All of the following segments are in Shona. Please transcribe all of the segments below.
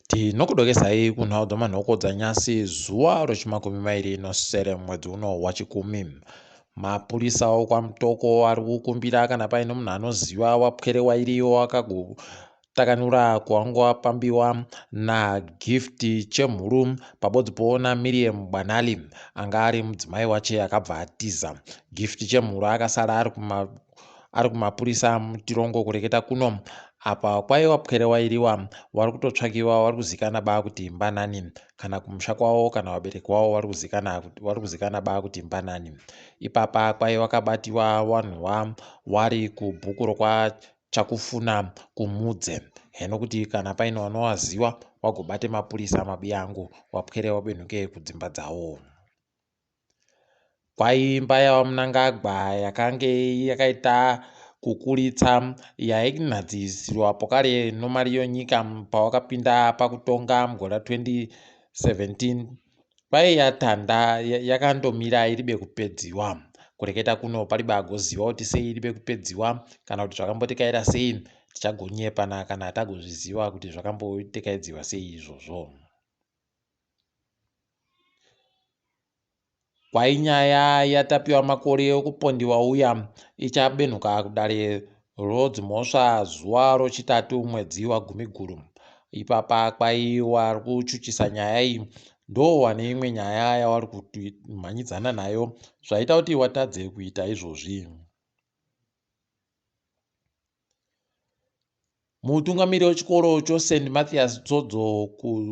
Tinokudokesai kunhau dzamanhoko dzanyasi zuva rechimakumi mairi nosere mwedzi uno wachikumi. Mapurisa okwaMutoko ari kukumbira kana paine munhu anoziva wapwere wairiyo wakagutakanura kuwanga wapambiwa naGift Chemhuru pabodzipo naMiriam Bwanali anga ari mudzimai wache akabva atiza. Gift Chemhuru akasara ari kumapurisa mutirongo kureketa kuno apa kwaiwa pwere wairiwa wari kutotsvakiwa wari kuzikana baa kuti mbanani kana kumusha kwavo kana vabereki wavo wari kuzikana baa kuti mbanani. Ipapa kwaiwa kabatiwa wanhu wari kubhuku rokwaChakufuna kuMudze. Heno kuti kana paine wanowaziwa wagobate mapurisa mabiyangu wapwere wabenhuke kudzimba dzawo. Kwaimba yaVaMnangagwa yakange yakaita kukuritsa yainhadzisirwa pokare nomari yonyika pawakapinda pakutonga mugore ra2017 kwaiya tanda yakandomira iribe kupedziwa. Kureketa kuno paribe agoziva kuti sei iribe kupedziwa kana kuti zvakambotekaira sei. Tichagonyepana kana tagozviziva kuti zvakambotekaidziwa sei izvozvo. Kwai nyaya yaTapiwa Makore yokupondiwa uya ichabenhuka kudare rodzimhosva zuva rochitatu mwedzi waGumiguru. Ipapa kwai wari kuchuchisa nyaya iyi ndowane imwe nyaya yawari kumhanyidzana nayo zvaita kuti watadze kuita izvozvi. Mutungamiri wechikoro choSt Mathias Tsodzo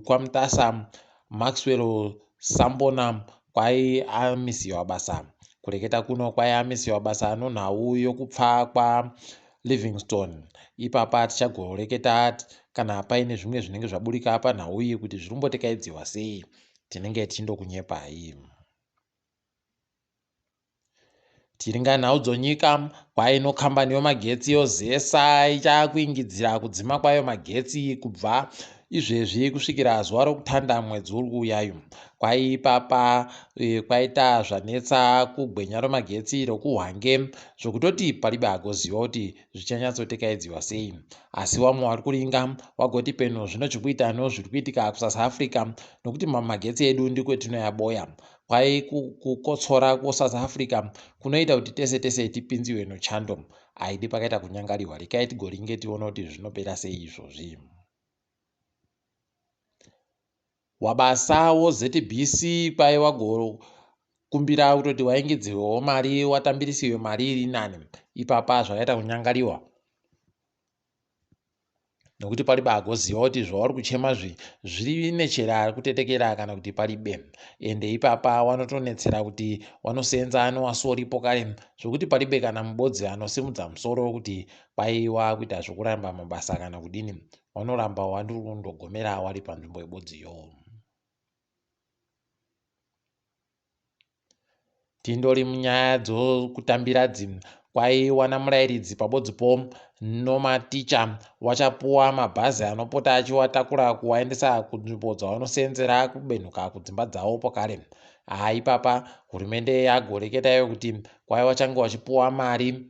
kwaMutasa, Maxwell Sambona, kwai amisiwa basa. Kureketa kuno kwai amisiwa basa nonhau yokupfa kwaLivingstone. Ipapa tichagoreketa kana paine zvimwe zvinenge zvaburika panhau iyi kuti zviri kumbotekaidziwa sei. Tinenge tichindokunyepai. Tiringa nhau dzonyika kwaino kambani yomagetsi yoZESA ichakuingidzira kudzima kwayo magetsi kubva izvezvi kusvikira zuva rokutanda mwedzi uri kuuyayo. Kwaipapa e, kwaita zvanetsa kugwenya romagetsi rokuHwange zvokutoti paribe agoziva kuti zvichanyatsotekaidziwa sei. Asi wamwe wari kuringa wagoti peno zvino chekuita nozviri kuitika kuSouth Africa nokuti magetsi edu ndikwetinoyaboya. Kwai kukotsora kuSouth Africa kunoita kuti tese tese tipinziwe nochando. Aidi pakaita kunyangariwa rekai tigoringe tione kuti zvinopera sei izvozvi. Wabasa woZBC kwai wagokumbira kutoti waingidzirwewo mari watambirisiwe mari iri nani. Ipapa zvakaita kunyangariwa. Nokuti paribe agoziva kuti zvauri kuchema zvi zviri nechera ari kutetekera kana kuti paribe. Ende ipapa wanotonetsera kuti wanosenza nowasoripo kare zvokuti paribe kana mubodzi anosimudza musoro kuti kwaiwa kuita zvokuramba mabasa kana kudini. Wanoramba wandiri kundogomera wari panzvimbo yebodziyo. Tindori munyaya dzokutambira dzi kwaiwana murairidzi pabodzipo nomaticha wachapuwa mabhazi anopota achiwatakura kuwaendesa kunzvimbo dzawanoseenzera kubenhuka kudzimba dzavo pokare. Haa ipapa hurumende yagoreketa iyo kuti kwai wachange wachipuwa mari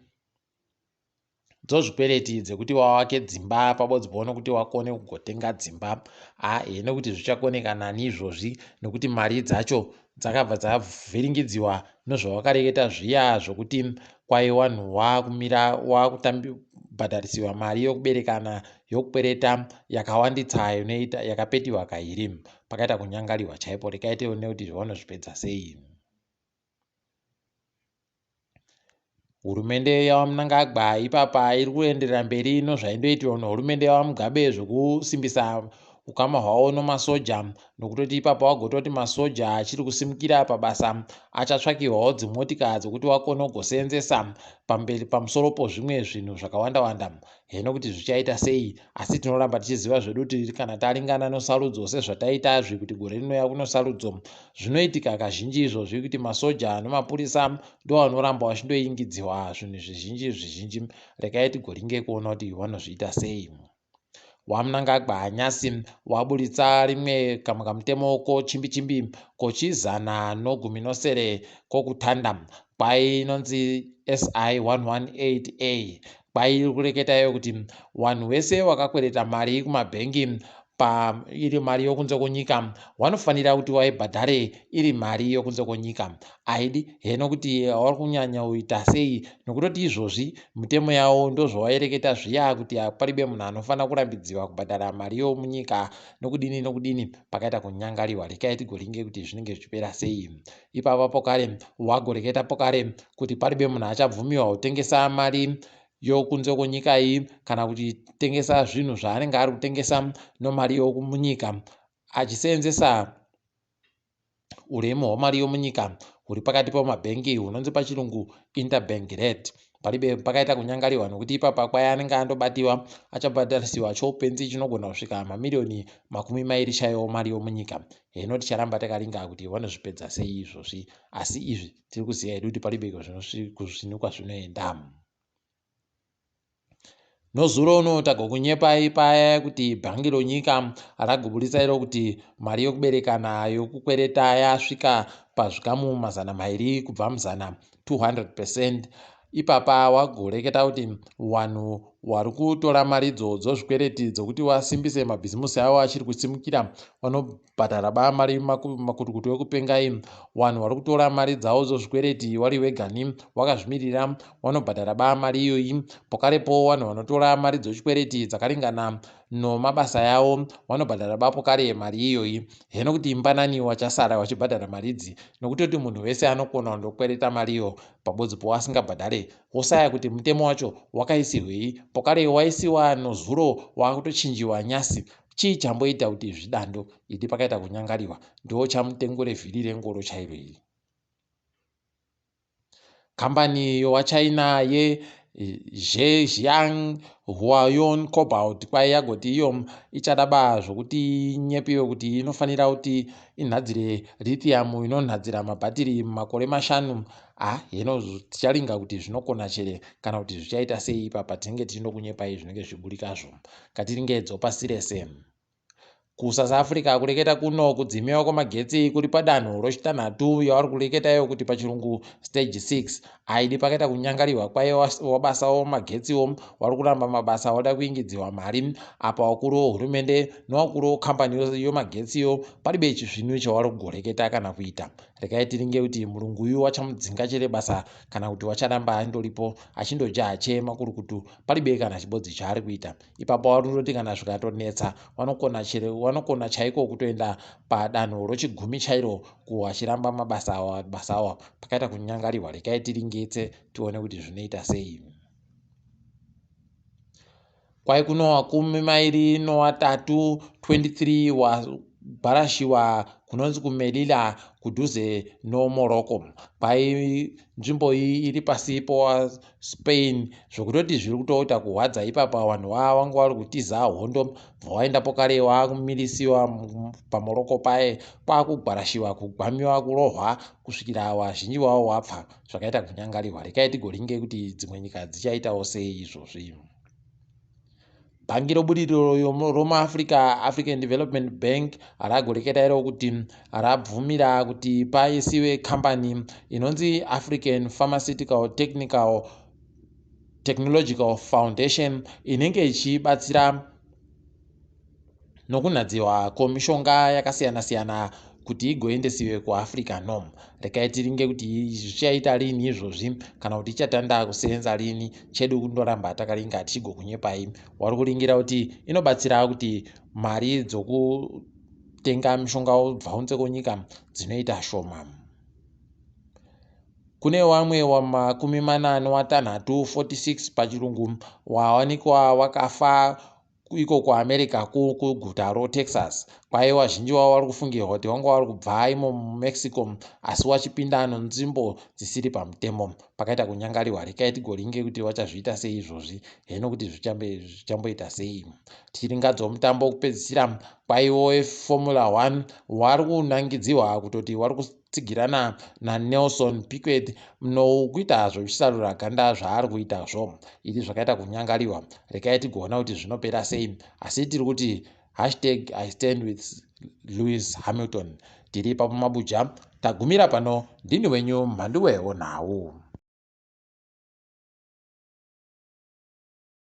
dzozvikwereti dzekuti wawake dzimba pabodzi poona kuti wakone kugotenga dzimba ae nekuti zvichakoneka nani izvozvi nekuti mari dzacho dzakabva dzavhiringidziwa nezvawakareketa zviya zvokuti kwai wanhu wakumira wakubhadharisiwa mari yokuberekana yokukwereta yakawanditsa inoita yakapetiwa kairi pakaita kunyangariwa chaipo rekai tione kuti zvavanozvipedza sei. Hurumende yaVaMnangagwa ipapa iri kuenderera mberi nozvaindoitiwa nehurumende yaVaMugabe zvekusimbisa ukama hwavo nemasoja nokutoti ipapa vagototi masoja achiri kusimukira pabasa achatsvakirwawo dzimotika dzekuti vakone kugoseenzesa pamberi pamusoro pozvimwe zvinhu zvakawanda wanda. Heno kuti zvichaita sei asi tinoramba tichiziva zvedu kuti kana taringana nosarudzo sezvataita zvi kuti gore rinouya kunosarudzo zvinoitika kazhinji izvozvi kuti masoja nemapurisa ndo vanoramba vachindoingidziwa zvinhu zvizhinji zvizhinji. Regai tigoringe kuona kuti vanozviita sei. WaMnangagwa nyasi waburitsa rimwe kamwe kamutemo kochimbi chimbi kochizana nogumi nosere kokutanda kwai inonzi SI 118A kwai iri kureketa iyo kuti wanhu wese wakakwereta mari kumabhengi Pa iri mari yokunze kwenyika wanofanira kuti waibhadhare iri mari yokunze kwenyika. Haidi heno kuti wari kunyanya kuita sei, nokutoti izvozvi mitemo yavo ndozvawaireketa zviya kuti paribe munhu anofanira kurambidziwa kubhadhara mari yomunyika nokudini nokudini. Pakaita kunyangariwa. Rekai tigoringe kuti zvinenge zvichipera sei ipapa. Pokare wagoreketa pokare kuti paribe munhu achabvumiwa kutengesa mari yokunze kwenyika iyi kana kuchitengesa zvinhu zvaanenge ari kutengesa nomari yomunyika, achiseenzesa uremu hwemari yomunyika huri pakati pemabhengi, hunonzi pachirungu interbank rate. Paribe pakaita kunyangariwa, nokuti ipapa kwai anenge andobatiwa achabhadharisiwa choupenzi chinogona kusvika mamiriyoni 20 chaiwo mari yomunyika. Heno ticharamba takaringa kuti vanozvipedza sei izvozvi, asi izvi tiri kuziva hedu kuti paribe kuzvinhu kwazvinoenda. Nozuro uno tagokunyepai paya kuti bhangi ronyika ragobudisa iro kuti mari yokuberekana yokukwereta yasvika pazvikamu 200 kubva muzana, 200%. Ipapa wagoreketa kuti vanhu vari kutora maridzo dzozvikwereti dzokuti vasimbise mabhizimusi avo achiri kusimukira vanobhadhara ba mari makutukutu ekupengai. Vanhu vari kutora mari dzavo dzozvikwereti vari vegani vakazvimirira vanobhadhara ba mari iyoyi. Pokarepo vanhu vanotora mari dzechikwereti dzakaringana nomabasa yavo vanobhadhara bapo kare mari iyoyi. Heno kuti mbanani wachasara vachibhadhara mari idzi, nokutoti munhu wese anokona kundokwereta mariyo pabodzi poasingabhadhare, wosaya kuti mutemo wacho wakaisirwei. Pokare waisiwa nozuro, wakutochinjiwa nyasi. Chii chamboita kuti zvidando idi? Pakaita kunyangariwa. Ndo chamutengo revhiri rengoro chairo iri. Kambani yowachina yeZhejiang Huayuan Cobalt kwai yagoti iyo ichada ba zvokuti inyepiwe kuti inofanira kuti inhadzire lithium inonhadzira mabhatiri mumakore 5. Ah, heno ticharinga kuti zvinokona chere kana kuti zvichaita sei. Ipapa tinenge tichindokunyepai zvinenge zvichiburikazvo. Ngatiringedzo pasi rese. KuSouth Africa kureketa kuno, kudzimiwa kwemagetsi kuri padanho rochitanhatu, yavari kureketayo kuti pachirungu stage 6. Aidi pakaita kunyangariwa. Kwai wabasawo magetsiwo vari kuramba mabasa, wada kuingidziwa mari. Apa vakuru vehurumende nevakuru vekambani yomagetsiyo paribe chisvinu chavari kugoreketa kana kuita. Rekai tiringe kuti murungu uyu wachamudzinga chere basa kana kuti wacharamba andoripo achindojaha chemakurukutu. Paribe kana chibodzi chaari kuita ipapo. Vari kutoti kana zvikatonetsa vanokona chere, vanokona chaiko kutoenda padanho rochigumi chairo kuachiramba mabasa awa basa awa. Pakaita kunyangariwa. Rekai tiringetse tione kuti zvinoita sei. Kwai kuno 23, 23 wabharashiwa kunonzi kuMelilla kudhuze noMorocco. Kwai nzvimbo iyi iri pasi poSpain, zvokutoti zviri kutoita kuhwadza ipapa. Vanhu vava vanga vari kutiza hondo, bva vaendapo kare vakumirisiwa paMorocco paye, kwakugwarashiwa, kugwamiwa, kurohwa kusvikira vazhinji vavo vapfa. Zvakaita kunyangarirwa. Rekai tigoringe kuti dzimwe nyika dzichaitawo sei izvozvi. Bhangi robudiriro romuAfrica, African Development Bank, ragoreketa iro kuti rabvumira kuti paisiwe kambani inonzi African Pharmaceutical Technical Technological Foundation, inenge ichibatsira nokunhadziwa kwemishonga yakasiyana-siyana kuti igoendesiwe kuAfrica nom. Rekai tiringe kuti zvichaita rini izvozvi kana kuti ichatanda kuseenza rini. Chedu kundoramba takaringa tichigokunyepai. Wari kuringira kuti inobatsira kuti mari dzokutenga mishonga ubva kunze kwenyika dzinoita shoma. Kune vamwe wa46, 46 pachirungu, wawanikwa wakafa iko kuAmerica, kuguta roTexas. Kwai vazhinji vavo vari kufungirwa kuti vanga vari kubva imo muMexico asi vachipinda nenzvimbo dzisiri pamutemo. Pakaita kunyangariwa. Rekai tigoringe kuti vachazviita sei izvozvi. Heno kuti zvichamboita sei. Tichiringadzawo mutambo wekupedzisira, kwaiwo weFormula 1 vari kunangidziwa kutoti vari kutsigirana naNelson Piquet nokuita zvechisarura ganda zvaari kuitazvo. Iri zvakaita kunyangariwa. Rekai tigoona kuti zvinopera sei, asi tiri kuti #IStandWith Lewis Hamilton. Tiri papo mabuja, tagumira pano. Ndini wenyu Mhanduwe wonhau.